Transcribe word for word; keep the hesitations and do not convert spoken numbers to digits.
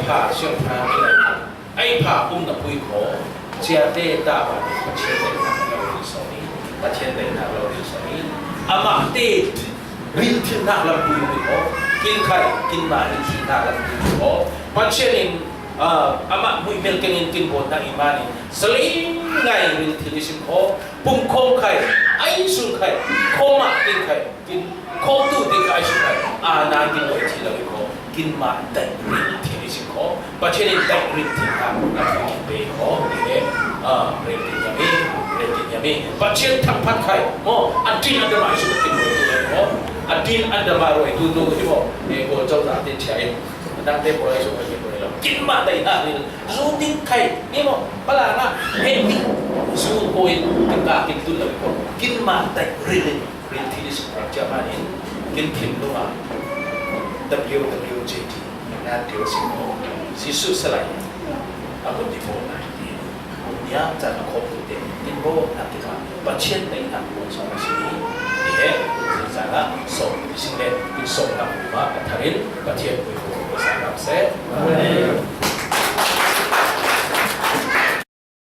Pha siangtho in ei pha, ei pha umna pui kho, ciate ta ba ni Pathian deihnak lo ril sawm i, Pathian deihnak lo ril sawm i, amah te ril thilnak lampui pui kho, kin khai, kin mah ril thilnak lampui pui kho. Pathian in, ah, amah muihmel keng in kin bawlnak i man in, zaling ngai ril thil i sim kho, pumkhawm khai, ai sul khai, khawmah kin khai, kin khawmtu te ka ai sul khai, a na kin lo i thi lo i kho, kin mah dai ril thil i sim kho, Pathian in dai ril thil kha, a thu kin pe kho, i he, ah, ril thil yam i, ril thil yam i, Pathian thangphat khai, mo, a din a dama i sul kin lo i thi lo i kho, a din a dama roi tu tu i mo, e, ko chau za te chia i, dang te ko lai sul kin lo i lo, kin mah dai na ril, zu ding khai, i mo, pala na, he mi, zu ko i, kin ka kin tu lo i kho, kin mah dai ril i, ril thil i sim kho, chia man in, kin thim lo ma, W W J T, na tio sim kho, Jesu salai, a ko ti mo na, ti, kum niam chan a khawmtu te, kin bo na ti ma, Pathian deihnak ko sawm a si ni, ti he, si chan a, sawm, ti sing le, kin sawm na ko ma, a tharin, Pathian ko ko sa na se.